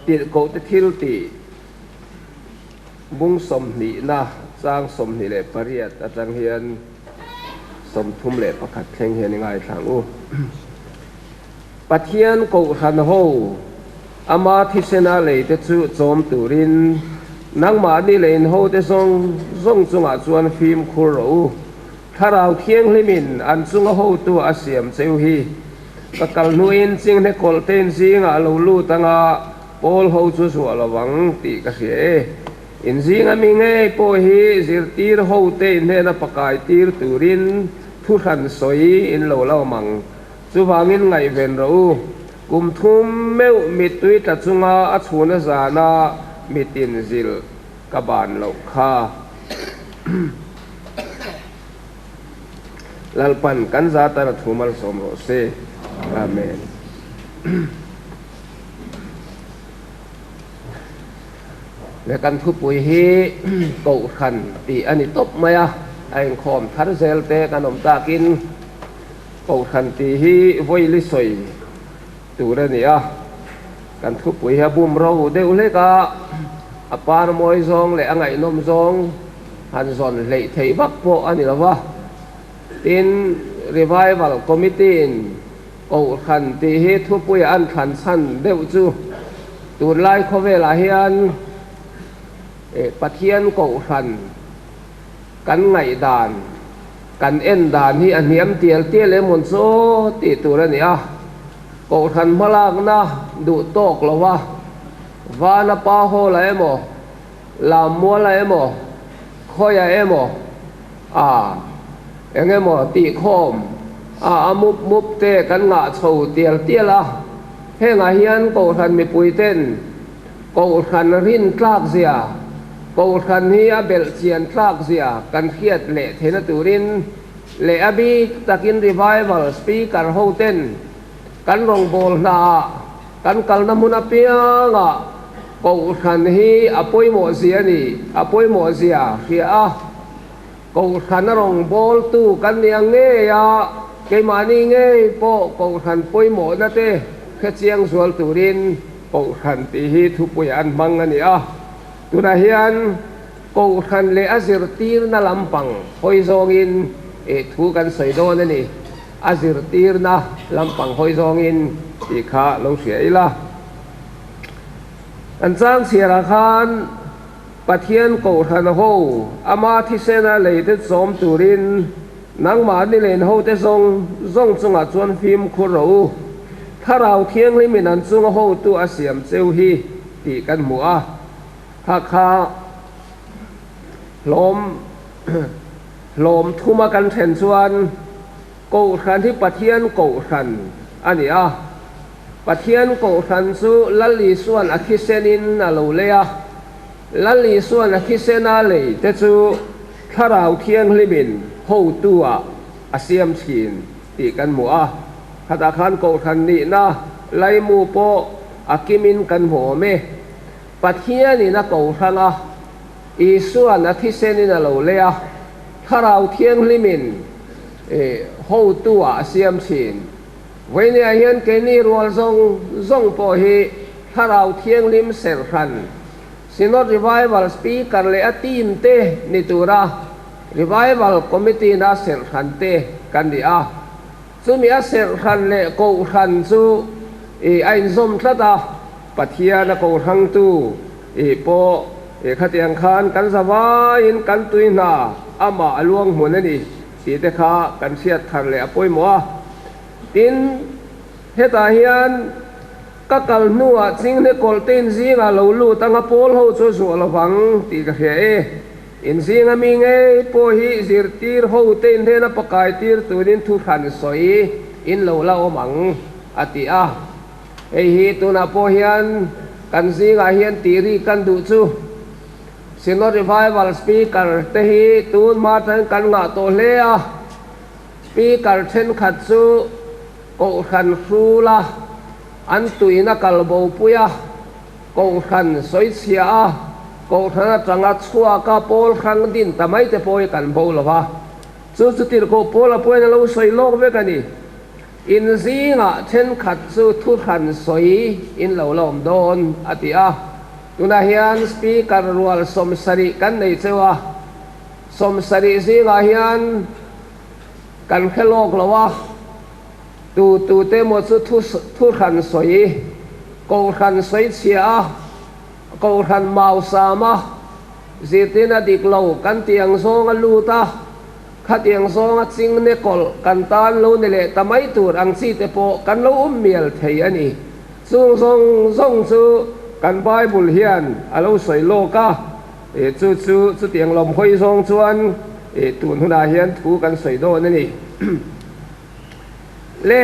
Tirhkohte thiltih bung sawmhnihna chang 28 atang hian 31 thleng hian i ngaithla ang u. Pathian Kohhran ho ama thisena leite chu chawm turin nangmahni lei inhote zawng zawng chungah chuan fimkhur rawh u. Thlarau Thianghlimin an chunga hotu a siam cheu hi. Ka kal hnuin chinghne kawlhtein zingah a lo lut anga pawl ho chu zuah lo vang tih ka hria e. In zinga mi ngei pawh hi zirtir hote in hnena pakai tir turin thu hran sawi in lo la awm ang. Chuvangin ngaihven rawh u. Kum thum meuh mittui tla chunga a chhuna zana mitin zilh ka ban loh kha. Lalpan kan za tan a thu malsawm rawh se. Amen. Le kan thupui hi Kohhran tih a ni tawp mai a, a inkhawm thar zel te kan awm takin Kohhran tih hi vawili sawi tur a ni a. Kan thupui hi a bum ro deuh hlek a, a par mawi zawng leh a ngaihnawm zawng han zawn hleih theih vak pawh a ni lo va. Tin, Revival Committee-in Kohhran tih hi thupuia an thlan chhan deuh chu tunlai khawvelah hian Pathian Kohhran kan ngaihdan, kan en dan hi a hniam tial tial em awn chaw tih tur a ni a. Kohhran hmalakna duh tawk lo va, Vana Pa Hall-ah emaw, Lammuala emaw, khawiah emaw, a eng emaw tihkhawm a a mup mup te kan ngah chho tial tial a. Hengah hian Kohhran mipuiten Kohhran rin tlak zia, Kohhran hi a belh chian tlak zia kan hriat leh theihna turin leh a bik takin Revival Speaker hoten kan rawngbâwl hnaah kan kalna hmun apiangah Kohhran hi a pawimawh zia a ni, a pawimawh zia hria a, Kohhran a rawngbawltu kan ni ang ngei a, keimahni ngei pawh Kohhran pawimawhna te hrechiang zual turin Kohhran tih hi thupuiah an hmang a ni a. Tunah hian Kohhran leh a zirtirna lampang hawi zawngin thu kan sawi dawn a ni. A zirtirna lampang hawi zawngin tih kha lo hria ila. Kan chang chhiarah khan Pathian Kohhran ho ama thisena leite chawm turin nangmah ni len hote zawng zawng chungah chuan fimkhur rawh u. Thlarau Thianghlimin an chunga hotu a siam cheu hi tih kan hmu a. Kha kha hlawm hlawm thuma kan then chuan Kohhran hi Pathian Kohhran a ni a. Pathian Kohhran chu Lal Isua'n a thisenin a lo lei a. Lal Isua'n a thisena lei te chu Thlarau Thianghlimin hotu-ah a siam thin tih kan hmu a. Khatah khan Kohhran nihna laimu pawh a kimin kan hmu awm e. Pathianin a Kohhran a, Isua'n a thisenin a lo lei a, Thlarau Thianghlimin hotu-ah a siam thin. Vawinia hian keini rual zawng zawng pawh hi Thlarau Thianghlim serhran, Synod Revival Speaker leh a team te ni tura Revival Committee-na serhran te kan ni a. Chumi a serhran leh kohhran chu i a inzawm tlat a, Pathian a kohrangtu i pawh i khatiang khan kan zavaiin kan tui hna amah a luang hmun a ni tih te kha kan hriat thar leh a pawimawh a. Tin, hetah hian ka kal hnuah chinghne kawlhte in zingah lo lut anga pawl ho chu zuah lovang tih ka hria e. In zinga mi ngei pawh hi zirtir hote in hnena pakai tir turin thu hran sawi in lo la awm ang, a ti a. Hei hi tunah pawh hian kan zingah hian tih rik kan duh chu Synod Revival Speaker te hi tun hma atangin kan ngah tawh hle a. Speaker thenkhat chu Kohhran hrula an tuina kal bopui a, Kohhran sawichhia a, Kohhran atanga chhuaka pawl hrang din ta mai te pawh hi kan bo lo va. Chu chu tirhkoh Paula pawhin a lo sawi lawk vek a ni. In zingah thenkhat chu thu hran sawi in lo la awm dawn, a ti a. Tunah hian Speaker rual 70 kan nei cheu a, 70 zingah hian kan hre lawk lo a, tu tute emaw chu thu thu hran sawi, kohhran sawi chhia a, kohhran mau sam a, zirtirna dik lo kan tih ang zawng a lut a, Khatiang zawnga ching ne kawlh kan tan lo ni leh ta mai tur ang chi te pawh kan lo um mial thei a ni. Chung zawng zawng chu kan Bible hian a lo sawi lawk a, e chu chu chutiang lawm hawi zawng chuan e tun hunah hian thu kan sawi dawn a ni. Le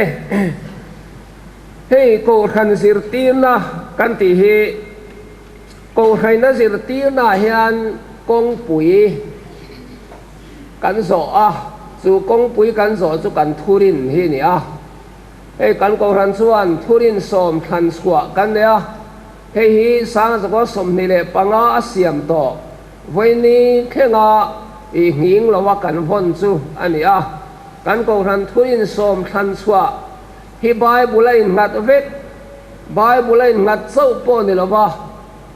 hei Kohhran zirtirna kan tih hi Kohhraina zirtirnaah hian kawngpui kan zawh a, chu kawngpui kan zawh chu kan thurin hi a ni a. Hei kan Kohhran chuan thurin sawm thlan chhuah kan nei a, hei hi Sangzakaw 25 a siam tawh vawiini thlenga ih nghing loa kan vawn chu a ni a. Kan Kohhran thurin sawm thlan chhuah hi Bible a innghat vek. Bible a innghat chauh pawh ni lova,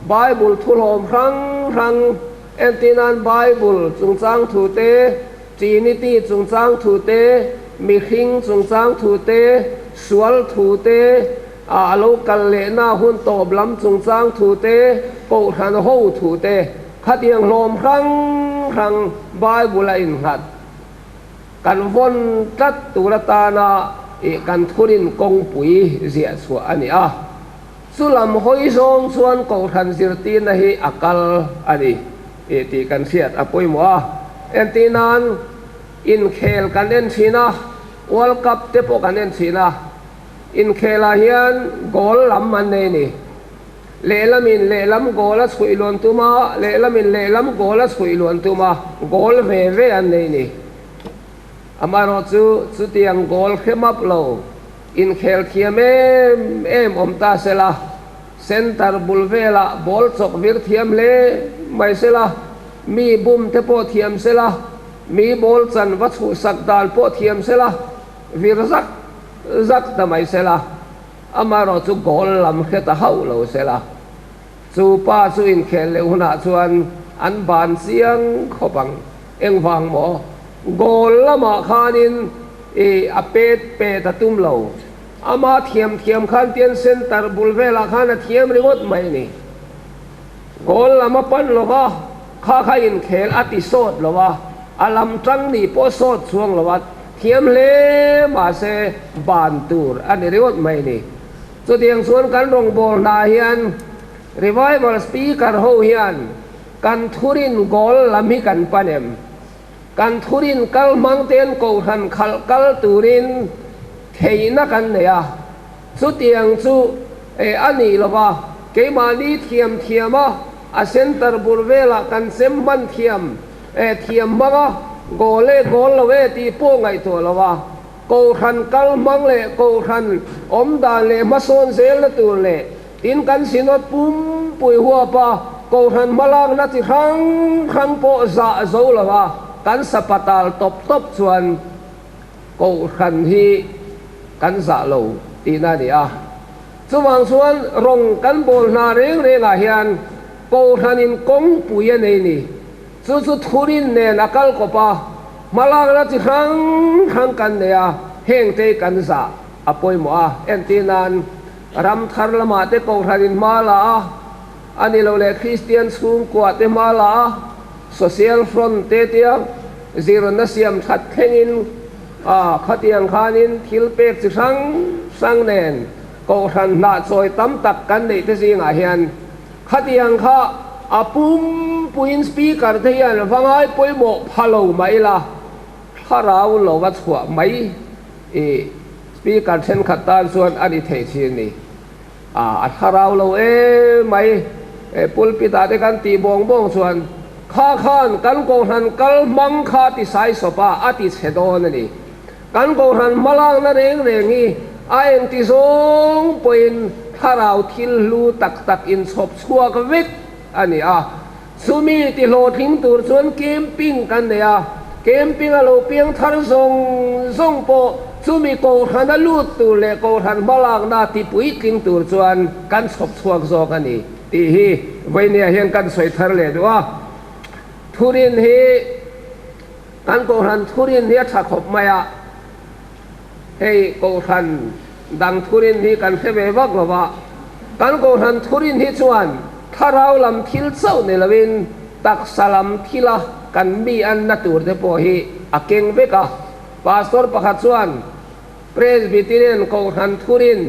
Bible thuhlawm hrang hrang, entirnan Bible chungchang thu te, Trinity chungchang thu te, mihring chungchang thu te, sual thu te, a lo kal lehna hun tawp lam chungchang thu te, kohhran ho thu te, khatiang hlawm hrang hrang Bible a innghat. Kan vawn tlat tur atana ih kan thurin kawngpui ziah chhuah a ni a, chu lam hawi zawng chuan kohhran zirtirna hi a kal a ni ih tih kan hriat a pawimawh a. Entir nan inkhel kan en thin a, World Cup te pawh kan en thin a, inkhelah hian goal lam an nei a ni. Lehlamin lehlam goal a chhuih luan tum a, lehlamin lehlam goal a chhuih luan tum a, goal ve ve an nei ni. Amaherawh chu chutiang goal hre map lo, inkhel thiam em em awm ta se la, centre bul velah ball chawk vir thiam hle mai se la, mi bum te pawh thiam se la, mi ball chan va chhuhsak dan pawh thiam se la, vir zak zak ta mai se la. Amaherawh chu goal lam hre ta hauh lo se la, chu pa chu inkhel leh hunah chuan an ban chiang khawp ang. Engvang maw? Goal lamah khanin i a pet pet a tum lo. Ama thiam thiam khan tian centre bul velah khan a thiam ringawt mai a ni. Goal lam a pan lo va, kha kha inkhel a ti sawt lo a, a lam tang nih pawh sawt chuang lo a, thiam hle mahse ban tur a ni ringawt mai a ni. Chutiang chuan kan rawngbâwl hnaah hian Revival Speaker ho hian kan thurin goal lam hi kan pan em? Kan thurin kal hmang ten kohhran khalh kal turin theihna kan nei a, Chutiang chu e a nih lo va, keimahni thiam thiam a, a centre bur velah kan chem hman thiam e thiam hmang a, goal e goal lo e tih pawh ngaihtuah lo a, kohhran kal hmang leh kohhran awm dan leh hmasawn zelna tur leh tin kan synod pumpui huap a, kohhran hmalakna chi hrang hrang pawh zah zo lo a, kan sapatal tawp tawp chuan Kohhran hi kan zah lo tihna a ni a. Chuvang chuan rawng kan bawl hna reng rengah hian Kohhranin kawngpui a nei ni. Chu chu thurin nen a kal kawp a, hmalakna chi hrang hrang kan nei a, hengte kan zah a pawimawh a. Entir nan ram thar lamah te Kohhranin hma la a, a ni lo leh Kristian chhungkua te hma la a, Social Front te tia zirna siam that thlengin a khatiang khanin thil pek chi hrang hrang nen kohhran hnah chawi tam tak kan neih te zingah hian khatiang kha a pumpuiin Speaker te hian va ngai pawimawh pha lo mah ila thlarau lova chhuah mai i Speaker thenkhat tan chuan a ni thei thin ni. A thlarau lo em mai. E pulpit ah te kan tih bawng bawng chuan kha khan kan kohhran kal hmang kha ti sai sawp a, a ti chhe dawn a ni. Kan kohhran hmalakna reng reng hi a engti zawng pawhin thlarau thil hlu tak tak inchhawp chhuak vek a ni a. Chumi ti hlawhtling tur chuan camping kan nei a, camping a lo piang thar zawng zawng pawh chumi Kohhrana lut tur leh Kohhran hmalakna tipuitling tur chuan kan chhawp chhuak zawk a ni tih hi vawinia hian kan sawi thar leh duh a. Thurin hi kan Kohhran thurin hi a tha khawp mai a, hei Kohhran dang thurin hi kan hre ve vak lo va, kan Kohhran thurin hi chuan thlarau lam thil chauh ni loin taksa lam thila kan mi anna tur te pawh hi a keng vek a. Pastor pakhat chuan Presbyterian Kohhran thurin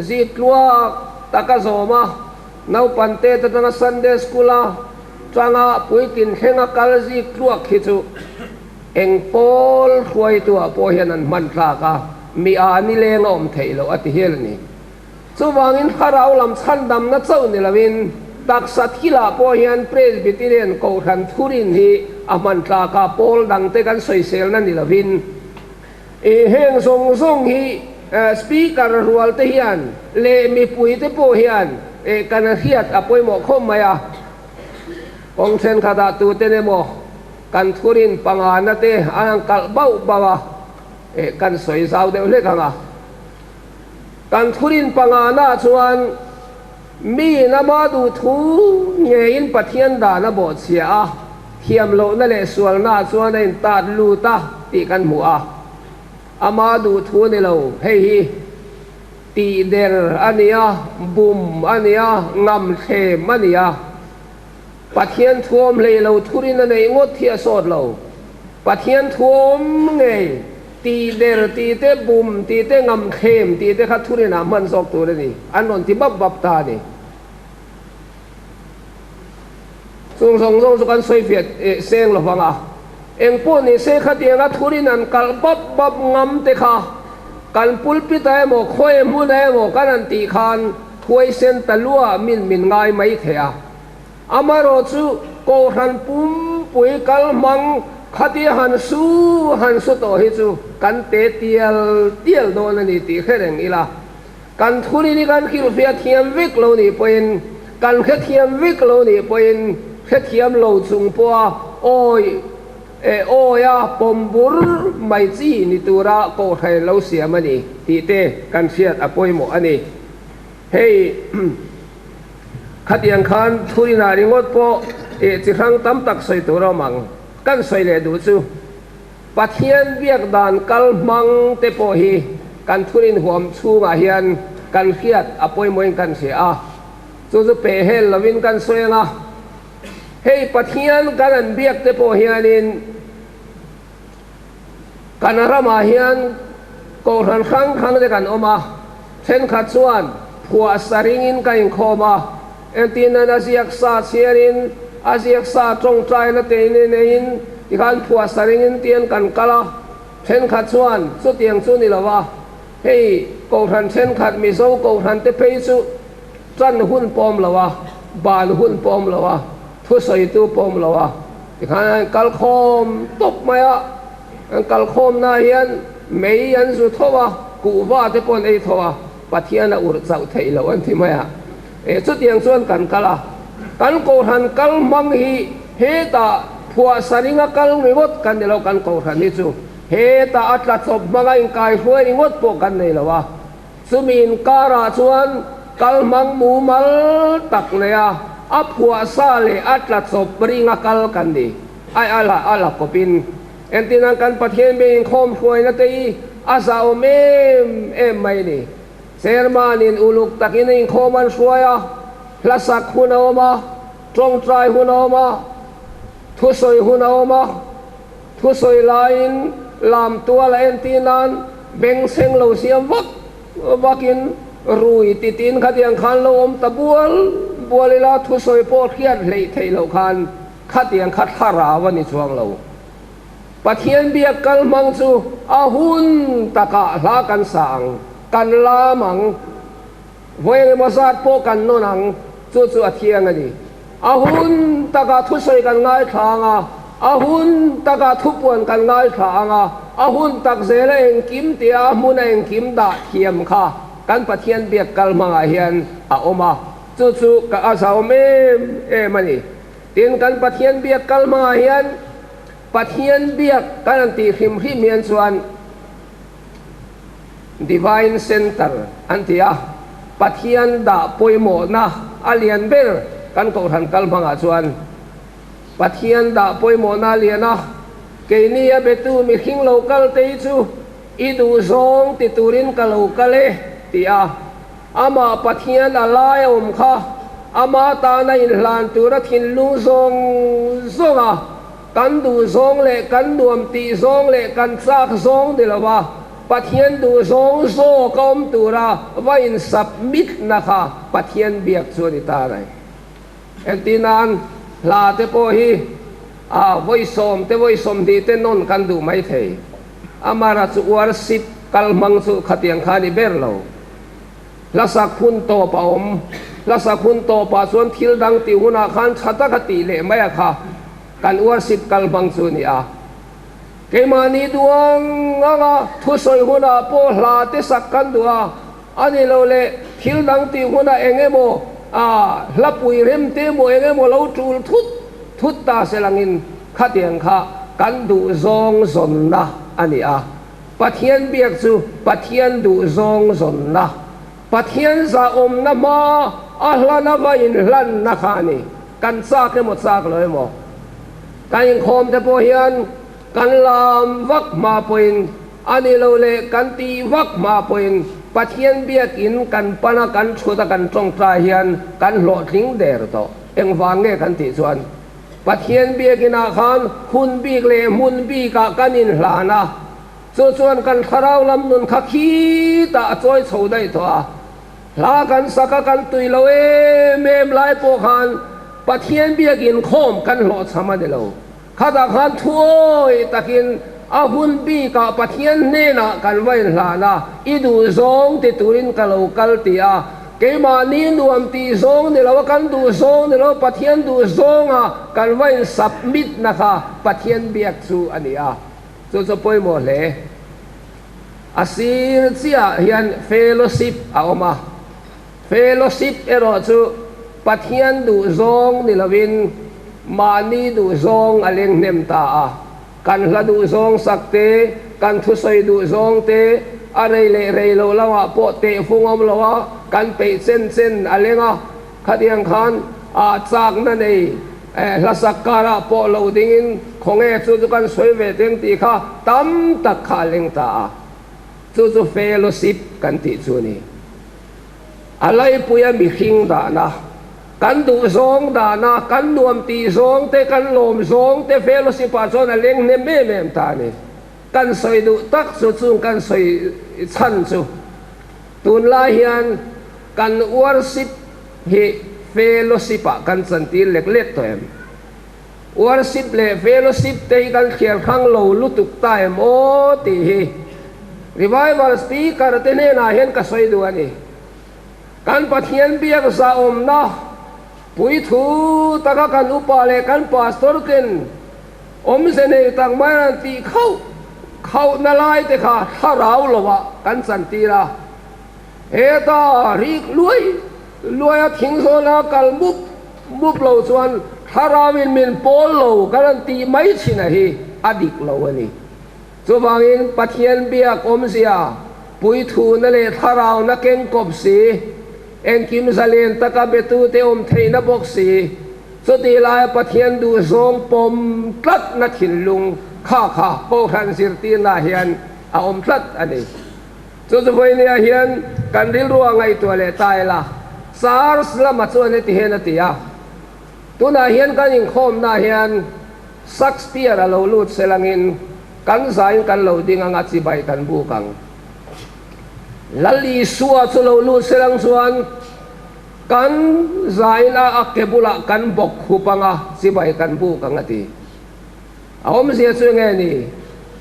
zi tluak taka zawm a, naupang te atanga Sunday School-a Changa puitlin thlenga kal zik tluak hi chu eng pawl hruaituah pawh hian an hman tlak a, mi a ni leng a awm theih loh a ti hial a ni. Chuvangin thlarau lam chhandamna chauh ni loin taksa thilah pawh hian Presbyterian Kohhran thurin hi a hman tlak a, pawl dangte kan sawiselna ni lovin heng zawng zawng hi Speaker rualte hian leh mipuite pawh hian kan hriat a pawimawh khawp mai a. Kawng thenkhatah tuten emaw kan thurin pangana te an han kalh bauh bauh a, kan sawi zau deuh hlek ang a. Kan thurin pangana chuan mi nama duhthu ngeiin Pathian dan a bawhchhia a, thiamlohna leh sualna chuan a intat lut a tih kan hmu a. Ama duhthu ni lo, hei hi tihder a ni a, bum a ni a, ngamthlem a ni a. Pathian thuawm hlei lo thurin a neih ngawt hi a sawt lo. Pathian thuawm ngei tihder tih te, bum tih te, ngamthlem tih te kha thurinah hman zawk tur a ni. An rawn ti bap bap ta a ni. Chung zawng zawng chu kan sawi fiah seng lo vang a, eng pawh ni se khatianga thurin an kalh bap bap ngam te kha kan pulpit ah emaw khawi hmun ah emaw kan han tih khan huaisen ta lua min min ngai mai thei a. Amaherawh chu Kohhran pumpui kal hmang khatia han su han su tawh hi chu kan te tial tial dawn a ni tih hre reng ila. Kan thurin hi kan hrilhfiah thiam vek lo nih pawhin, kan hrethiam vek lo nih pawhin, hrethiam lo chung pawha awi eh awia pawm bur mai chi ni tura kohhran lo siam a ni tih te kan hriat a pawimawh a ni. Hei khatiang khan thurinah ringawt pawh eh chi hrang tam tak sawi tur a awm ang. Kan sawi leh duh chu. Pathian biak dan kal hmang te pawh hi kan thurin huam chhungah hian kan hriat a pawimawhin kan hria a, chu chu peh hel lovin kan sawi ang a. Hei Pathian kan an biak te pawh hianin kan ramah hian kohhran hrang hrang te kan awm a, thenkhat chuan phuah sa ringin ka inkhawm a, Entirnan a ziak sa chhiarin, a ziak sa tawngtaina te in neiin tikhan phuah sa ringin tian kan kal a, thenkhat chuan chutiang chu ni lo a, hei Kohhran thenkhat Mizo Kohhran te phei chu tan hun pawm lo a, ban hun pawm lo a, thusawitu pawm lo a, tikhan an kal khawm tawp mai a, an kal khawmna hian mei an zu tho a, kuhva te pawh an ei tho a, Pathian a urh chauh theih loh an ti mai a. E chutiang chuan kan kal a, kan Kohhran kal hmang hi hetah phuah saringa kal ringawt kan ni lo, kan Kohhran hi chu hetah a tla chawp hmanga inkai hruai ringawt pawh kan nei lo a, chumi inkarah chuan kal hmang mumal tak nei a, a phuah sa leh a tla chawp ringa kal kan ni. Ai a la a la kawpin entirnan kan Pathian biak inkhawm hruaina te hi a zahawm em em mai a ni. Chairman-in uluk takin a inkhawm an hruai a, hla sak hun a awm a, tawngtai hun a awm a, thusawi hun a awm a, thusawi laiin lam tual a entir nan bengchheng lo siam vak vakin rui titin khatiang khan lo awm ta bual bual ila thusawi pawh hriat hleih theih loh khan khatiang kha thlarau a ni chuang lo. Pathian biak kal hmang chu a hun takah hla kan sa ang, kan lam ang, vawi engemaw zat pawh kan nawn ang, chu chu a thiang a ni. A hun takah thusawi kan ngaithla ang a, a hun takah thupuan kan ngaithla ang a, a hun tak zela engkim tia a hmuna engkim dah thiam kha kan Pathian biak kal hmangah hian a awm a, chu chu ka a zauhawm em em a ni. Tin, kan Pathian biak kal hmangah hian Pathian biak kan han tih hrim hrim hian chuan Divine Center an ti a, Pathian dah pawimawhna a lian ber kan Kohhran kal hmangah chuan Pathian dah pawimawhna a lian a, keini a betu mihring lo kal te hi chu i duhzawng ti turin ka lo kal e ti a, amah Pathian a lai a awm kha ama tana inhlan tura thinlung zawng zawnga kan duhzawng leh kan nuam tih zawng leh kan chak zawng ni lova Pathian duhzawng zawk a awm tura va insubmit na kha Pathian biak chu a ni ta mai. Engtin nan hla te pawh hi a vawi sawm te vawi 20 te nawn kan duh mai thei. Amara chu worship kal hmang chu khatiang kha a ni ber lo. Hla sak hun tawp a awm. Hla sak hun tawpah chuan thil dang tih hunah khan tha taka tih leh mai a kha kan worship kal hmang chu a ni a. Keimahni duang anga thusawi hunah pawh hla te sak kan duh a, a ni lo le thil dang tih hunah eng emaw a hla pui rem te emaw eng emaw lo tul thut thut ta se langin khatiang kha kan duh zawng zawnna a ni a. Pathian biak chu Pathian duh zawng zawnna, Pathian zahawmna hma a hlana va inhlanna kha a ni. Kan chak emaw chak lo emaw kan inkhawm te pawh hian kan lam vak hma pawhin a ni lo leh kan tih vak hma pawhin Pathian biakin kan pan a, kan thut a, kan tawngtai hian kan hlawhtling der tawh. Engvang nge kan tih chuan Pathian biakinah khan hun bik leh hmun bikah kan inhlan a, chu chuan kan thlarau lam nun kha khitah a chawi chho daih tawh a. Hla kan sak a, kan tui lo em em lai pawh khan Pathian biakin khawm kan hlawhchham a ni lo. Khatah khan thuawi takin a hun bikah Pathian hnenah kan va inhlan a, i duh zawng ti turin ka lo kal ti a, keimahni nuam tih zawng ni lo a, kan duh zawng ni lo Pathian duh zawnga kan va in submit na kha Pathian biak chu a ni a, chu chu pawimawh hle. A sir chiah hian fellowship a awm a, Fellowship erawh chu Pathian duh zawng ni lovin mahni duh zawng a leng hnem ta a. Kan hla duh zawng sak te, kan thusawi duh zawng te, a rei leh rei lo lamah pawh teh fung awm lo a, kan peih chen chen a leng a. Khatiang khan ah chakna nei hla sak karah pawh lo dingin khawnge chu chu kan sawi ve teng tih kha tam tak kha a leng ta a. Chu chu fellowship kan tih chu a ni. A laipuia mihring dahna, kan duh zawng dahna, kan nuam tih zawng te, kan lawm zawng te fellowship ah chuan a leng hnem em em ta a ni. Kan sawi duh tak chu chung kan sawi chhan chu tunlai hian kan worship hi fellowship ah kan chantir lek lek tawh em? Worship leh fellowship te hi kan thliar hrang lo lutuk ta em aw tih hi Revival Speaker te hnenah hian ka sawi duh a ni. Kan Pathian biak zahawmna puithu taka kan upa leh kan pastor ten awmze nei tak mai an tih khauh khauhna lai te kha thlarau lovah kan chantir a. Heta rik luai luaia thing zawna kal mup mup lo chuan thlarauin min pawl lo kan han tih mai thin a hi a dik lo a ni. Chuvangin Pathian biak awmzia, puithuna leh thlarauna keng kawp si, engkim zalen taka betute awm theihna bawk si, chutih laia Pathian duhzawng pawm tlatna thinlung kha kha Kohhran zirtirnaah hian a awm tlat a ni. Chu chu vawinia hian kan rilru a ngaihtuah leh ta ila, Charles lama chuan heti hian a ti a, Tunah hian kan inkhawmnaah hian Shakespeare a lo lut selangin kan zain kan lo ding anga chibai kan buk ang. Lal Isua chu lo lut selang chuan kan zain a a ke bulah kan bawk khup anga chibai kan buk ang a ti. A awmzia chu enge ni?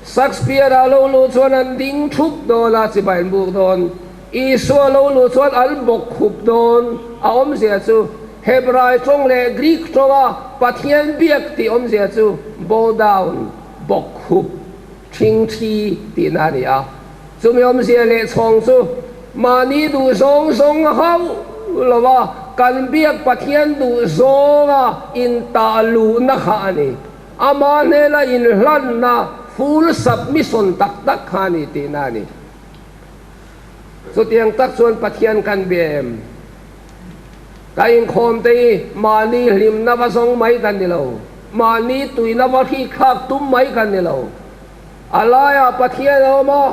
Shakespeare-a lo luh chuan an ding thup dawn a, chibai an buk dawn. Isua lo luh chuan an bawk khup dawn. A awmzia chu Hebrai tawng leh Greek tawnga Pathian biak tih awmzia chu bow down, bawk khup, thing thi tihna a ni a. Chumi awmzia leh chhawng chu mahni duh zawng zawng hauh lova kan biak Pathian duh zawnga intah luhna kha a ni. Ama hnena inhlanna full submission tak tak kha a ni tihna a ni. Chutiang tak chuan Pathian kan bia em? Ka inkhawm te hi mahni hlimna va zawng mai kan ni lo, mahni tuina va hrikthlak tum mai kan ni lo. A laiah Pathian a awm a,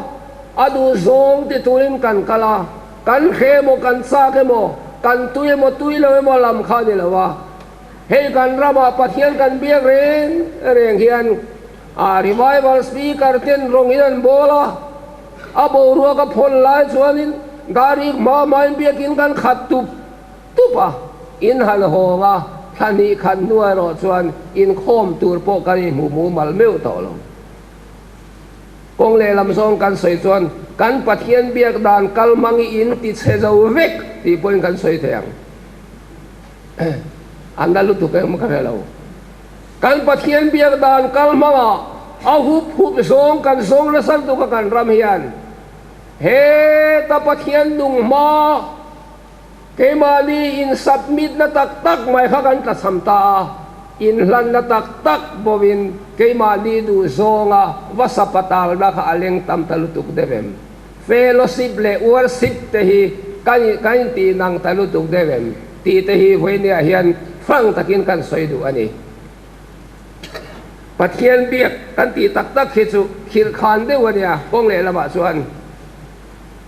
a duh zawng ti turin kan kal a, kan hre emaw kan chak emaw, kan tui emaw tui lo emaw lam kha a ni lo a. Hei kan ramah Pathian kan biak reng reng hian a revival speaker ten rawng in an bawl a, a boruak a phawn lai chuanin gari hma hmain biakin kan khat tup tup a, in han hawng a, thla hnih khat hnuah erawh chuan inkhawm tur pawh kan inhmu mumal meuh tawh lo. Kawng lehlam zawng kan sawi chuan kan Pathian biak dan kal hmang i in ti chhe zo vek tih pawhin kan sawi thei ang. A na lutuk em ka hre lo. Kan Pathian biak dan kal hmangah a hup hup zawng kan zawng nasa lutuk a kan ram hian heta Pathian nung hma keimahni in submit na tak tak mai kha kan tlachham ta a, inhlanna tak tak bawhin keimahni duh zawnga va sapatalna kha a leng tam ta lutuk deuh em? Fellowship leh worship te hi kan kan intih nang ta lutuk deuh em tih te hi vawinia hian frank takin kan sawi duh a ni. Pathian biak kan tih tak tak hi chu khirh khan deuh a nia, kawng lehlamah chuan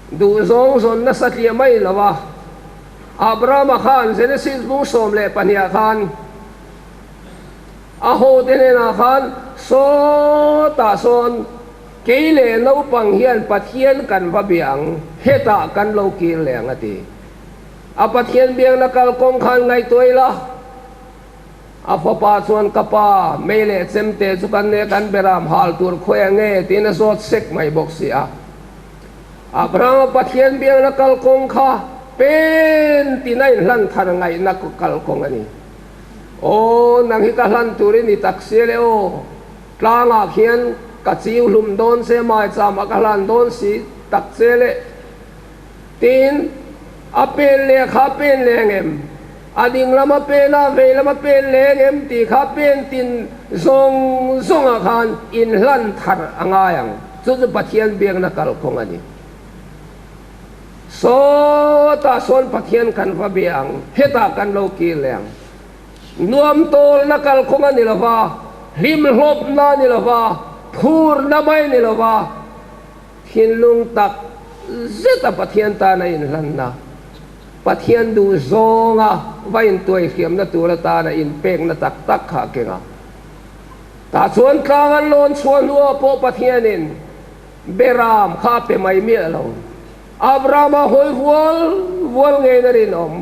duh zawng zawn nasa tliah mai lo a. Abrahama khan Genesis bung 12 ah khan a hote hnenah khan sawtah sawn, Kei leh naupang hian Pathian kan va bia ang, hetah kan lo kir leh ang a ti. A Pathian biakna kalkawng khan ngaihtuah ila, a fapa chuan ka pa, mei leh chemte chu kan ne kan beram hal tur khawi ang nge tiin a zawt sek mai bawk si a. Abrahama Pathian biakna kalkawng kha pen tin a inhlan thar ngaihna kalkawng a ni. Aw, nang hi ka hlan tur i ni tak sia le aw. Tlangah khian ka chiu hlum dawn che, maicham ah ka hlan dawn si tak che le tiin a pen leh kha a pen leh ang em? A ding lam a pen a, vei lam a pen leh ang em tih kha pen tin zawng zawngah khan inhlan thar a ngai ang. Chu chu Pathian biakna kalkawng a ni. Sawtah sawn Pathian kan va bia ang, hetah kan lo kir leh ang. Nuam tawlna kalkawng a ni lo va, hlimhlawpna a ni lo va, phurna mai a ni lo va, thinlung tak zeta Pathian tana inhlanna, Pathian duh zawnga va intuaihriamna tur atana inpekna tak tak kha a keng a. Tah chuan tlang an lawn chhuah hnuah pawh Pathianin Beram kha a pe mai miah lo. Abrahama hawi vual vual ngeiin a rinawm.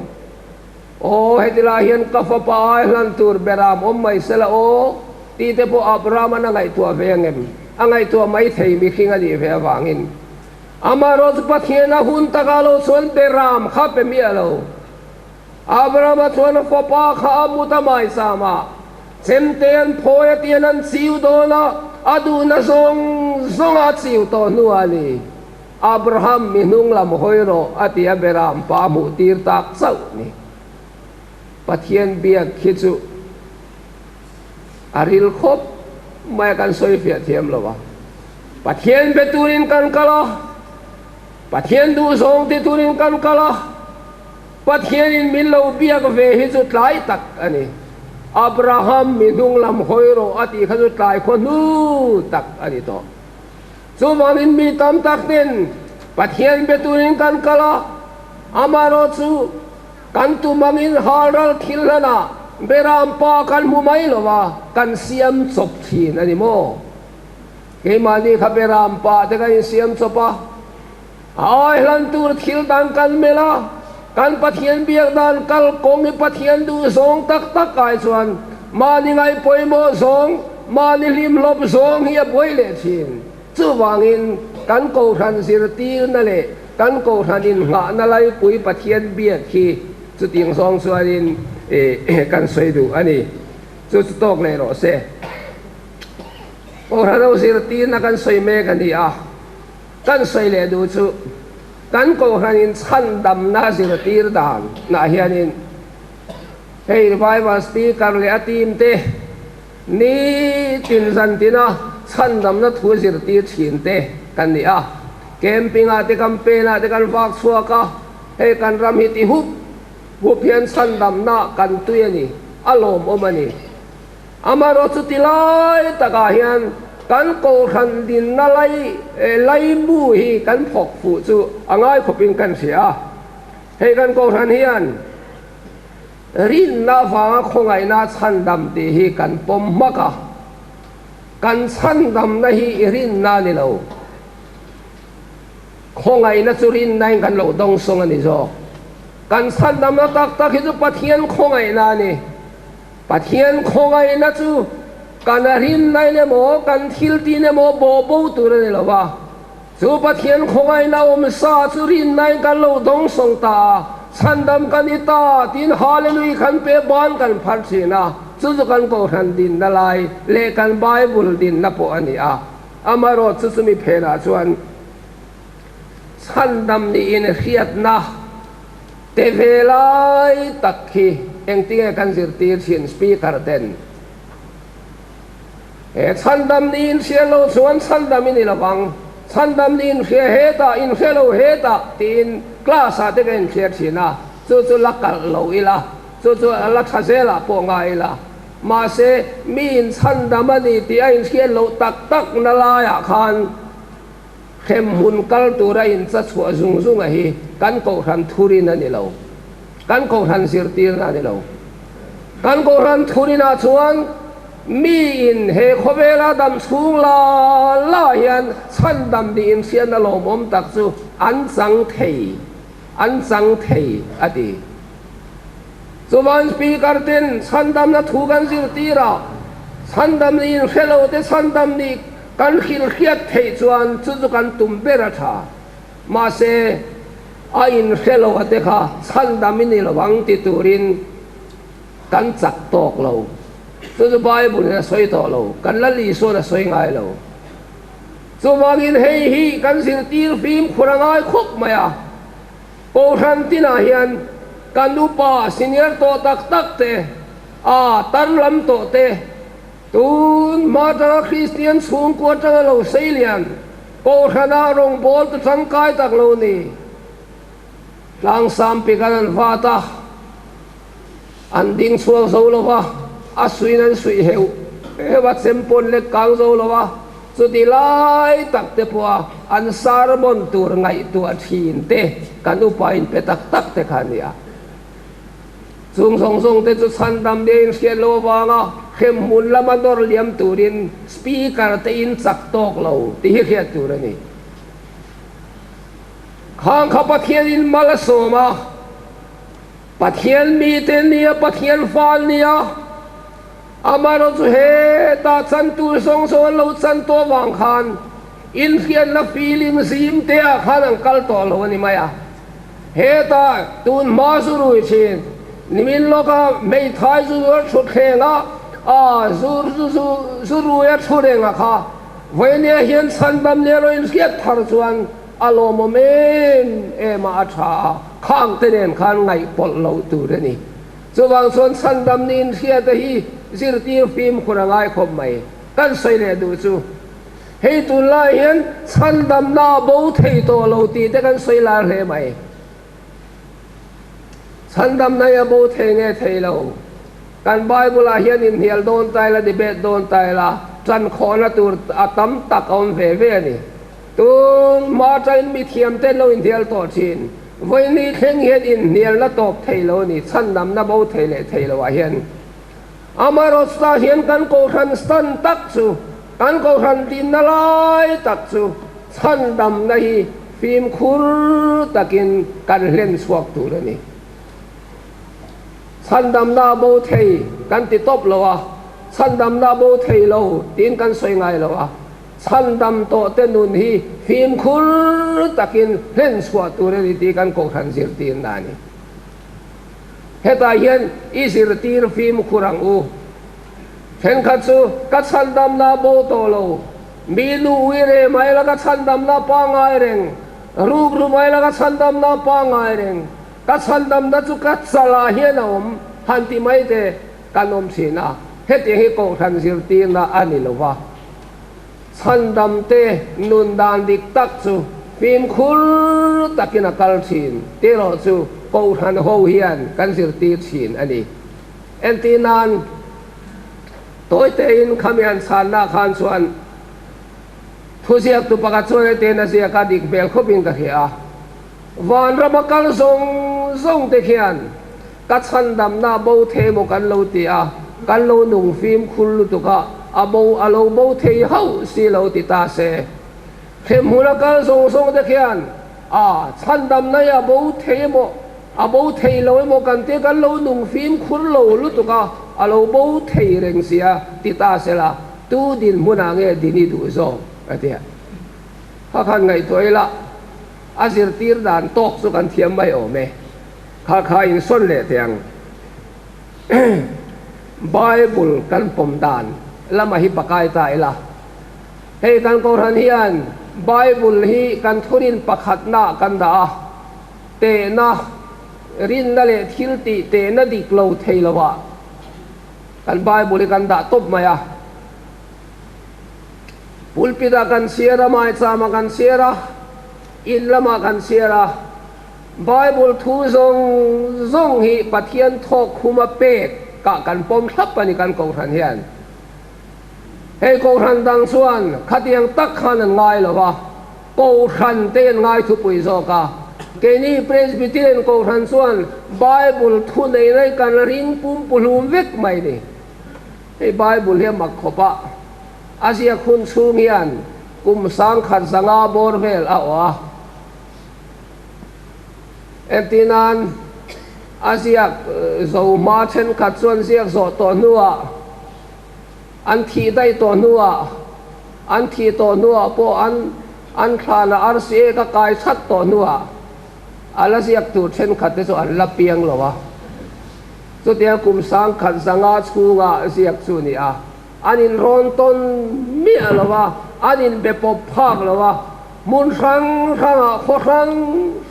Aw, heti lai hian ka fapa ai hlan tur beram awm mai sela aw, tih te pawh Abraham-an a ngaihtuah ve ang em? A ngaihtuah mai thei mihring a nih ve avangin. Amaherawhchu Pathian a hun takah lo chuan beram kha pe miah lo. Abraham-a chuan a fapa kha a mut a maisam a, chemte an phawi a tian an chiu dawn a, a duhna zawng zawnga a chiu tawh hnuah a ni. Abraham mi hnung lam hawi rawh a ti a beram pa hmuh tir tak chauh ni. Pathian biak khi chu a ril khawp mai a kan sawi fiah thiam lo a. Pathian be turin kan kal a, Pathian duh zawng ti turin kan kal a, Pathianin min lo biak ve hi chu tlai tak a ni. Abraham mi hnung lam hawi rawh a tih kha chu tlai khaw hnu tak a ni tawh. Chuvangin mi tam tak ten Pathian be turin kan kal a, amaherawhchu kan tum angin halral thil hlanah beram pa kan hmu mai lo va, kan siam chawp thin a ni maw? Keimahni kha beram pa te kan insiam chawp a, a ai hlan tur thil dang kan melh a, kan Pathian biak dan kal kawng hi Pathian duh zawng tak tak ai chuan mahni ngaihpawimawh zawng, mahni hlimhlawp zawng hi a buai leh thin. Chuvangin kan kohhran zirtirna leh kan kohhran innghahna laipui Pathian biak hi chutiang zawng chuanin kan sawi duh a ni. Chu chu tawk leh rawh se. Kohhran ho zirtirna kan sawi mek a ni a, kan sawi leh duh chu kan kohhranin chhandamna zirtir dan nah hianin hei revival speaker leh a team te ni tin zan tina chhandamna thu zirtir thin te kan ni a. Camping ah te kan pen ah te kan vak chhuak a, hei kan ram hi ti hup hup hian chhandamna kan tui a ni, a lawmawm a ni. Amaherawh chu ti lai takah hian kan kohhran dinna lai laimu hi kan phawk fuh chu a ngai khawpin kan hria a. Hei kan kohhran hian rinna avanga khawngaihna chhandam tih hi kan pawm hmak a. Kan chhandamna hi i rinna a ni lo. Khawngaihna chu rinnain kan lo dawngsawng a ni zawk. Kan chhandamna tak tak hi chu Pathian khawngaihna a ni. Pathian khawngaihna chu kan rinnain emaw, kan thiltin emaw bawh bo tur a ni lo va. Chu Pathian khawngaihna awm sa chu rinnain kan lo dawngsawng ta a, chhandam kan i ta tiin Hallelui kan pe ban kan phar thin a, chu chu kan Kohhran dinna lai leh kan Bible dinna pawh a ni a. Amaherawh chu chumi phenah chuan chhandam niin hriatna te ve lai tak khi engtinge kan zirtir thin Speaker ten he chhandam niin hria lo chuan chhandam i ni lovang, chhandam niin hria hetah in hre lo hetah tiin class ah te ka inhria thin a, chu chu la kalh lo ila, chu chu la tha zelah pawh ngai ila. Mahse mi in chhandam a ni tih a inhriat loh tak tak na laiah khan hremhmun kal tura in cha chhuah zung zung a hi kan kohhran thurin a ni lo. Kan kohhran zirtirna a ni lo. Kan kohhran thurinah chuan mi in he khawvela dam chhung la la hian chhandam nih inhriatna lawmawm tak chu an chang thei, an chang thei a ti. Chuvan Speaker ten chhandamna thu kan zirtir a, chhandam nih inhre lo te chhandam nih kan hrilhriat theih chuan chu chu kan tum ber a tha. Mahse, a inhre lo a te kha chhandam i ni lo ang ti turin kan chak tawk lo. Chu chu Bible in a sawi tawh lo, kan Lal Isuan a sawi ngai lo. Chuvangin hei hi kan zirtir fimkhur a ngai khawp mai a. Kohhran tinah hian kan upa senior tawh tak tak te, a tar lam tawh te, tun hma atanga Kristian chhungkua atanga lo sei lian Kohhrana rawngbâwl tu tangkai tak lo ni. Tlangsam pikan an vat a, an ding chhuak zo lo va, a suiin an suih heuh heuh a, chem pawn lek kang zo lo va, Chuti lai tak te pawha an sermon tur ngaihtuah thin te kan upa in pe tak tak te kha a ni a. Chung zawng zawng te chu chhandam nia in hriat loh avanga hremhmun lama nawr liam turin speaker te in chak tawk lo tih hi hriat tur a ni. Khang kha Pathian in mal a sawm a, Pathian mite nia Pathian fa nia, Amaherawh chu hetah chan tur zawng zawng an lo chan tawh avang khan inhriatna feeling zim te ah khan an kal tawh lo a ni mai a. Hetah tun hma zu rui thin, nimin lawka hmeithai zu zuar thut thleng a, a zu zu zu rui a thu reng a kha vawinia hian chhandam leh erawh inhriat thar chuan a lawmawm em em a, a tha a, khang te nen khan ngaihpawlh loh tur a ni. Chuvang chuan chhandam niin hriata hi zirtir fimkhur a ngai khawp mai. Kan sawi leh duh chu, hei tunlai hian chhandamna a bo thei tawh lo tih te kan sawi lar hle mai. Chhandamna hi a bo thei nge thei lo? Kan Bible-ah hian inhnial dawn ta ila, debate dawn ta ila, ṭan khawhna tur a tam tak a awm ve ve a ni. Tun hma aṭangin mi thiamte lo inhnial tawh ṭhin. Vawini thleng hian inhnialna tawp thei lo a ni, chhandamna bo thei leh thei loah hian. Amaherawhchu hian kan Kohhran stand tak chu, kan Kohhran dinna lai tak chu chhandamna hi fimkhur takin kan hlen chhuak tur a ni. Chhandamna bo thei kan ti tawp lo a, chhandamna bo thei lo tiin kan sawi ngai lo a. Chhandam tawh te nun hi fimkhur takin hlen chhuah tur a ni tih kan Kohhran zirtirna a ni. Hetah hian i zirtir fimkhur ang u. Thenkhat chu ka chhandamna bo tawh lo, mi nu ui re mai la ka chhandamna pangngai reng, ruk ru mai la ka chhandamna pangngai reng, ka chhandamna chu ka chalah hian a awm han ti mai te kan awm thin a. Hetiang hi Kohhran zirtirna a ni lo va. Chhandamte nun dan dik tak chu Fimkhur takin a kal thin tih erawh chu Kohhran ho hian kan zirtir thin a ni. Entir nan, tawitein khami han chhanna khan chuan thuziaktu pakhat chuan hetiang a ziak a, dik hmel khawpin ka hria a, Vanrama kal zawng zawng te khian ka chhandamna a bo thei maw kan lo ti a, kan lo nung fimkhur lutuk a, a bo a lo bo thei hauh si lo ti ta se. Hremhmun a kal zawng zawng te khian a chhandamna hi a bo thei emaw a bo thei lo emaw kan tia kan lo nung fimkhur lo lutuk a, a lo bo thei reng sia ti ta sela tu dinhmunah nge dini duh zawk a tia. Kha khan ngaihtuah ila a zirtir dan tawk chu kan thiam mai awm e. Kha kha insawn leh teh ang. Bible kan pawm dan lamah hi pakai ta ila. Hei kan Kohhran hian Bible hi kan thurin pakhatna kan dah a, tehna, rinna leh thil tih tehna dik lo thei lovah kan Bible hi kan dah tawp mai a. Pulpit ah kan chhiar a, maicham ah kan chhiar a, in lamah kan chhiar a. Bible thu zawng zawng hi Pathian thawk khuma pek kah kan pawm thlap a ni kan Kohhran hian. Hei Kohhran dang chuan khatiang tak khan an ngai lo va, Kohhran te an ngai thupui zawk a. Keini Presbyterian Kohhran chuan Bible thu nei nei kan ring pumpuhlum vek mai ni. Hei Bible hi a mak khawp a, a ziak hun chhung hian kum sangkhat zanga bawr vel a awh a. Entirnan, a ziak zo hma thenkhat chuan ziak zawh tawh hnuah, An thih daih tawh hnuah, an thih tawh hnuah pawh an an thlan a RCA ka kai that tawh hnuah a la ziak tur thenkhat te chu an la piang lo a. Chutiang kum sangkhat zanga chhunga ziak chu ni a, an inrawn tawn miah lo a, an inbe pawp phak lo a, hmun hrang hrangah, khaw hrang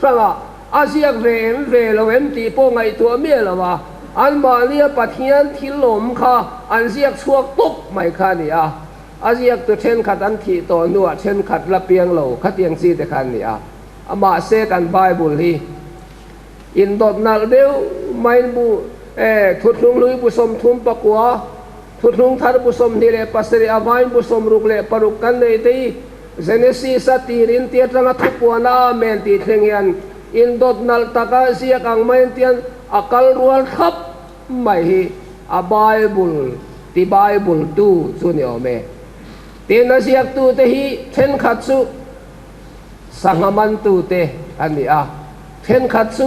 hrangah A ziak ve em ve lo em tih pawh ngaihtuah miah lo a, anmahnia Pathian thil awm kha an ziak chhuak tawp mai kha a ni a. A ziaktu thenkhat an thih tawh hnuah thenkhat la piang lo khatiang chi te kha an ni a. Mahse kan Bible hi indawt nalh deuh maiin bu e Thuthlung hlui bu 39, Thuthlung thar bu 27 a vain bu 66 kan nei te hi Genesis a tirin ti atanga thupuan a Amen tih thleng hian indawt nalh taka ziak ang mai an tian a kal rual thlap mai hi a Bible ti Bible tu chu ni awm e. Tin a ziaktu te hi thenkhat chu sangha mantu te an ni a, thenkhat chu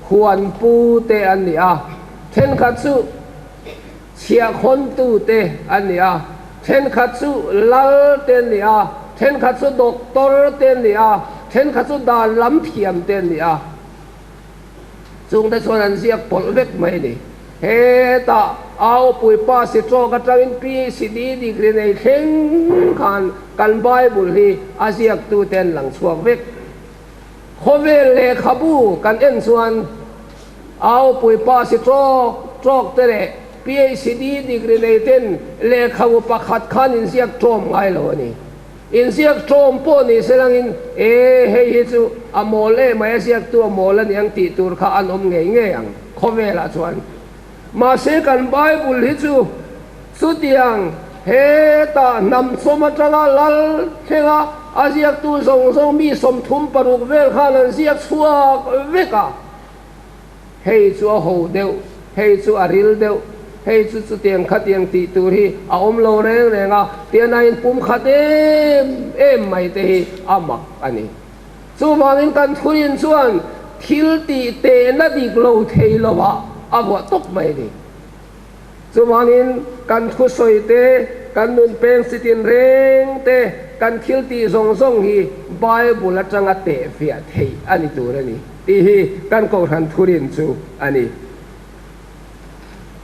huan pu te an ni a, thenkhat chu Chhiahkhawntu te an ni a, thenkhat chu lal te an ni a, thenkhat chu doctor te an ni a, thenkhat chu dan lam thiam te an ni a. Chungte chuan an ziak pawlh vek mai a ni. Hetah au puipa si tawk atangin PhD degree nei thleng khan kan Bible hi a ziaktu te an lang chhuak vek. Khawvel lehkhabu kan en chuan Au puipa si tawk tawk te leh PhD degree nei ten lehkhabu pakhat khan inziak tawm ngai lo a ni. Inziak tawm pawh ni se langin e hei hi chu a mawl em mai a ziaktu a mawl a ni ang tih tur kha an awm ngei ngei ang khawvelah chuan. Mahse kan Bible hi chu chutiang hetah hnam sawm atanga lal thlenga a ziaktu zawng zawng mi 36 vel khan an ziak chhuak vek a. Hei chu a ho deuh, hei chu a ril deuh, hei chu chutiang khatiang tih tur hi a awm lo reng reng a, tian a inpum khat em em mai te hi a mak a ni. Chuvangin kan thuin chuan thil tih tehna dik lo thei lovah a vuah tawp mai a ni. Chuvangin kan thusawi te, kan nun peng chi tin reng te, kan thil tih zawng zawng hi Bible atanga tehfiah theih a ni tur a ni tih hi kan Kohhran thurin chu a ni.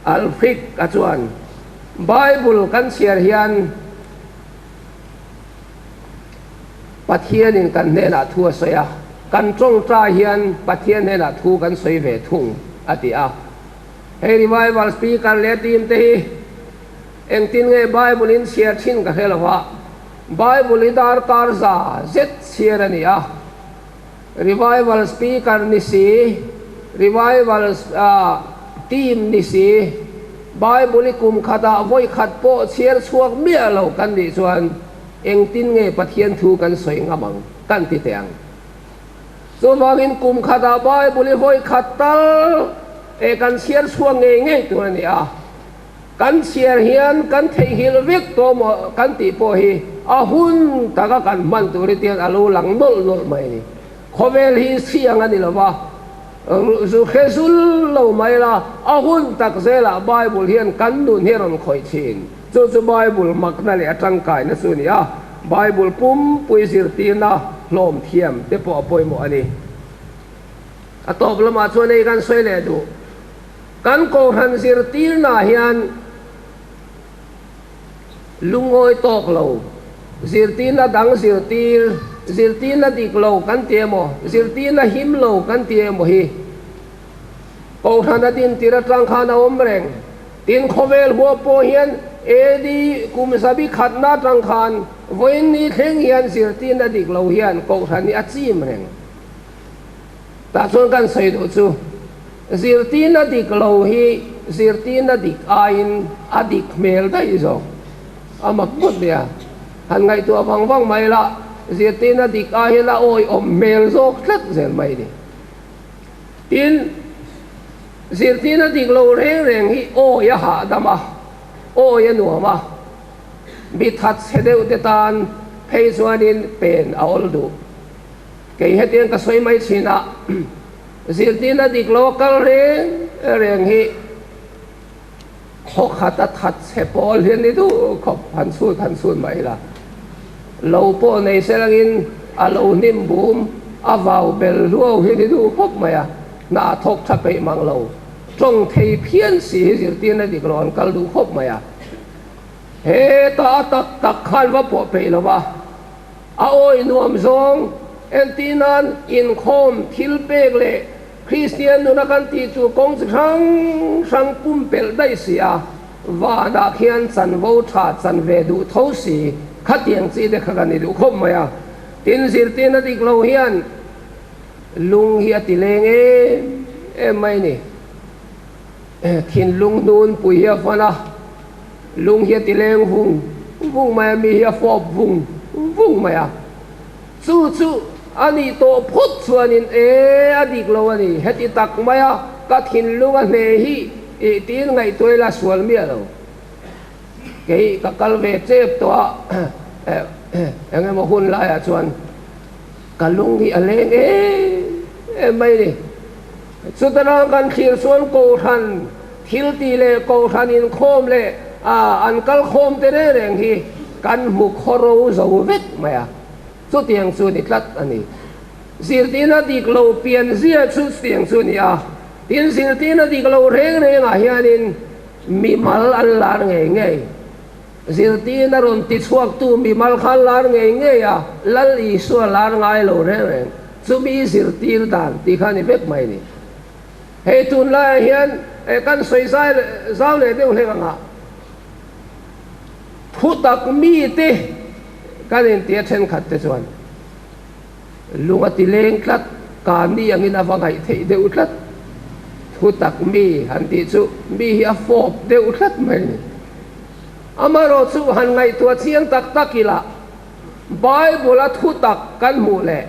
Alfric a chuan Bible kan chhiar hian Pathianin kan hnenah thu a sawi a, kan tawngtai hian Pathian hnenah thu kan sawi ve thung a ti a. Hei revival speaker leh team te hi engtin nge Bible in chhiar thin ka hre lo a, Bible hi darkar za zet chhiar a ni a. Revival Speaker ni si, Revival Team ni si, Bible i kum khatah vawi khat pawh chhiar chhuak miah lo kan nih chuan engtin nge Pathian thu kan sawi ngam ang kan ti teh ang. Chuvangin kum khatah Bible i vawi khat tal e kan chhiar chhuak ngei ngei tur a ni a. Kan chhiar hian kan theihnghilh vek tawh maw kan tih pawh hi a hun taka kan hman tur hi tian a lo lang nawlh nawlh mai a ni. Khawvel hi siang a ni lo va, zu hre zul lo mai la, a hun tak zelah Bible hian kan nun hi a rawn khawih thin. Chu chu Bible makna leh a tangkaina chu a ni a, Bible pumpui zirtirna hlawm thiam te pawh a pawimawh a ni. A tawp lamah chuan hei kan sawi leh duh. Kan Kohhran zirtirnaah hian lungawi tawk lo, zirtirna dang zirtir, zirtirna dik lo kan ti emaw, zirtirna him lo kan ti emaw hi Kohhran a dintir atang khan a awm reng. Tin, khawvel huap pawh hian AD kum zabi khatna atang khan vawiin ni thleng hian zirtirna dik lo hian Kohhran hi a chim reng. Tah chuan kan sawi duh chu zirtirna dik lo hi zirtirna dik aiin a dik hmel daih zawk. A mak ngawt mai a, han ngaihtuah vang vang mai la, zirtirna dik ai hian a awihawm hmel zawk tlat zel mai ni. Tin, zirtirna dik lo reng reng hi awi a hahdam a, awi a nuam a, mi that chhe deuh te tan phei chuanin pen a awl duh. Kei hetiang ka sawi mai thin a, zirtirna dik lo a kal reng reng hi khaw khat a that chhe pawl hi a ni duh khawp, han chhut han chhut mai ila. Lo pawh nei se langin a lo hnim bum a vau bel hluau hi a ni duh khawp mai a, hna thawk tha peih mang lo, tawng thei phian si hi zirtirna dik lo an kal duh khawp mai a. Heta a tak tak khan va pawh peih lo va. A awi nuam zawng, entir nan inkhawm thil pek leh Kristian nuna kan tih chu kawng chi hrang hrang pumpelh daih si a, vanah khian chanvo tha chan ve duh tho si, khatiang chi te kha kan ni duh khawp mai a. Tin, zirtirna dik lo hian lung hi a ti leng em em mai ni. Thinlung hnunpui hi a fan a. Lung hi a ti leng vung vung mai a, mi hi a fawp vung vung mai a. Chu chu a nih tawh phawt chuanin e a dik lo a ni, heti tak mai a ka thinlung a hne hi ih tiin ngaihtuah ila sual miah lo. Kei ka kal ve chep tawh a, eng emaw hun laiah chuan ka lung hi a leng em em mai a ni. Chutana kan thlir chuan Kohhran thil tih leh Kohhran inkhawm leh an kal khawm te reng reng hi kan hmu khawro zo vek mai a, chutiang chu ni tlat a ni. Zirtirna dik lo pian zia chu chutiang chu a ni a, tin zirtirna dik lo reng rengah hianin mimal an lar ngei ngei. Zirtirna rawn tichhuaktu mimal kha lar ngei ngei a, Lal Isua lar ngai lo reng reng. Chumi zirtir dan tih kha a ni vek mai ni. Hei tunlaiah hian kan sawi zai zau leh deuh hlek anga thutak mite kan intia thenkhat te chuan lung a ti leng tlat, ka ni angin a va ngaih theih deuh tlat. Thutak mi han tih chu mi hi a fawp deuh tlat mai ni. Amaherawhchu han ngaihtuah chiang tak tak ila Bible a thutak kan hmuh leh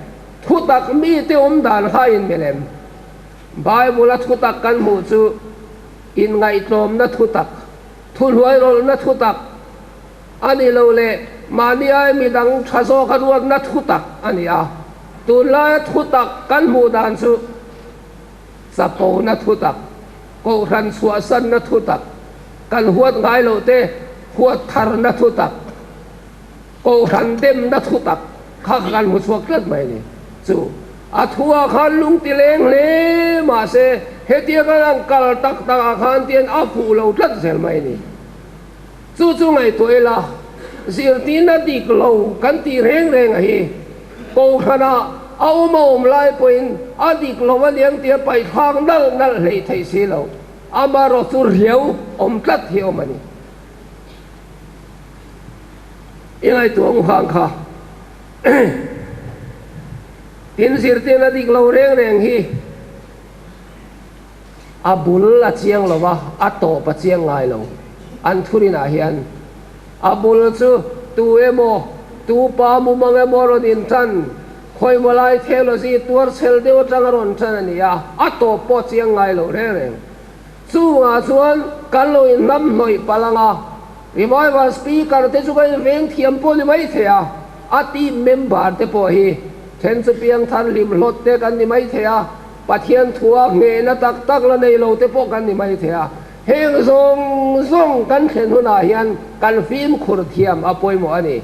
thutak mite awm dan kha a inmelh em? Bible a thutak kan hmuh chu inngaihtlawmna thutak, thuhnuairawlhna thutak a ni lo leh mahni ai midang tha zawka ruatna thutak a ni a. Tunlaia thutak kan hmuh dan chu chapona thutak, kohhran chhuahsanna thutak, kan huat ngai loh te huat tharna thutak, Kohhran demna thu tak kha kan hmu chhuak tlat mai a ni. Chu a thuah khan lung ti leng hle mahse hetia kan ang kal tak tak ah khan tian a fuh lo tlat zel mai a ni. Chu chu ngaihtuah ila zirtirna dik lo kan tih reng reng a hi Kohhran ah a awm a awm lai pawhin a dik lo a niang tia paihthlak nalh nalh hleih theih si lo amaherawhchu riau awm tlat hi a awm a ni. I ngaihtuah ang hang kha. Tin, zirtirna dik lo reng reng hi a bul a chiang lo va, a tawp a chiang ngai lo. An thurinah hian a bul chu tu emaw, tu pa mumang emaw rawn intan, khawimaw lai theology tuar chhel deuh atang a rawn tan a ni a, a tawp pawh chiang ngai lo reng reng. Chungah chuan kan lo inhnam hnawih palh ang a, Revival Speaker te chu ka inveng thiam pawh ni mai thei a, a team member te pawh hi then chu piangthar hlim hlawt te kan ni mai thei a, Pathian thua nghehna tak tak la nei lo te pawh kan ni mai thei a. Heng zawng zawng kan thlen hunah hian kan fimkhur thiam a pawimawh a ni.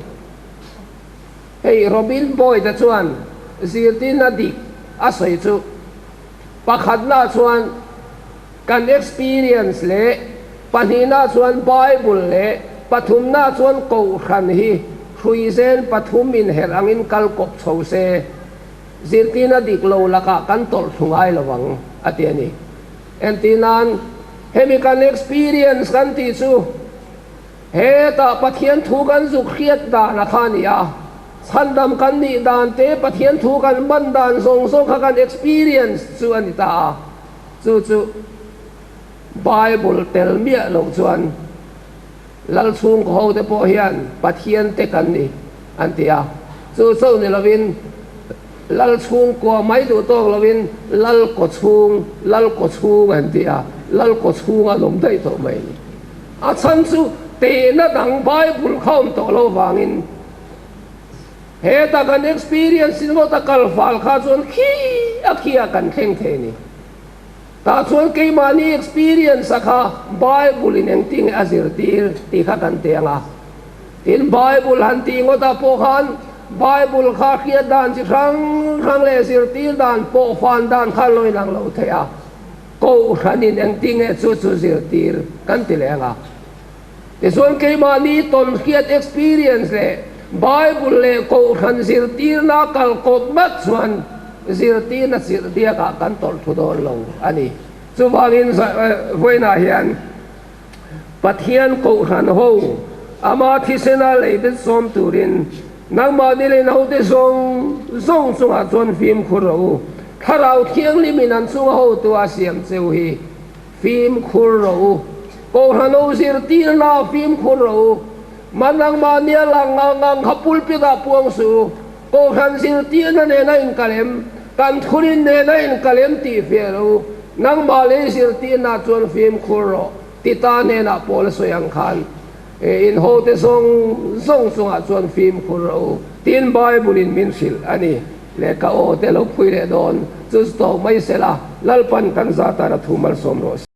Hei Robin Boyd-a chuan zirtirna dik a sawi chu pakhatna chuan kan experience leh pahnihna chuan Bible leh pathumna chuan Kohhran hi hruizen pathum inherh angin kal kawp chho se zirtirna dik lo lakah kan tawlh thlu ngai lo ang a ti a ni. Entirnan, hemi kan experience kan tih chu hetah Pathian thu kan zuk hriat dan a kha a ni a, chhandam kan nih dan te, Pathian thu kan hman dan zawng zawng kha kan experience chu a ni ta a, chu chu Bible tel miah loh chuan Lal chhungkaw ho te pawh hian Pathian te kan ni an ti a, chu chauh ni lovin Lal chhungkua mai duh tawk lovin Lal kaw chhung, Lal kaw chhung an ti a, Lal kaw chhung an awm daih tawh mai a ni. A chhan chu tehna dang Bible kha awm tawh lo vangin heta kan experience in ngawt a kal fal kha chuan khi a khi ah kan thleng thei a ni. Tah chuan keimahni experience a kha Bible in engtin nge a zirtir tih kha kan teh ang a. Tin, Bible han tih ngawtah pawh khan Bible kha hriat dan chi hrang hrang leh zirtir dan pawh fan dan kha lo inang lo thei a. Kohhranin engtin nge chu chu zirtir kan ti leh ang a. Tichuan keimahni tawn hriat experience leh Bible leh Kohhran zirtirna kal kawp ngat chuan zirtirna chirh diakah kan tawlh thu dawn lo a ni. Chuvangin vawiinah hian Pathian Kohhran ho ama thisena leibet sawm turin nangmahni leh naute zawng zawng chungah chuan fimkhur rawh u. Thlarau Thianghlimin an chunga hotu a siam cheu hi Fimkhur rawh u. Kohhran ho zirtirna ah fimkhur rawh u. Manang mahnia lang ngang ngang kha pulpit ah puang suh u. Kohhran zirtirna nena inkalem, kan thurin nena inkalem tih fiah rawh u. Nangmah lei zirtirna ah chuan fimkhur rawh ti ta hnenah Paul a sawi ang khan in hote zawng zawng chungah chuan fimkhur rawh u tiin Bible in min hrilh a ni. Lehkha aw te lo phui leh dawn chu tawk mai sela, Lalpan kan zat ah ra thu malsawm rawh se.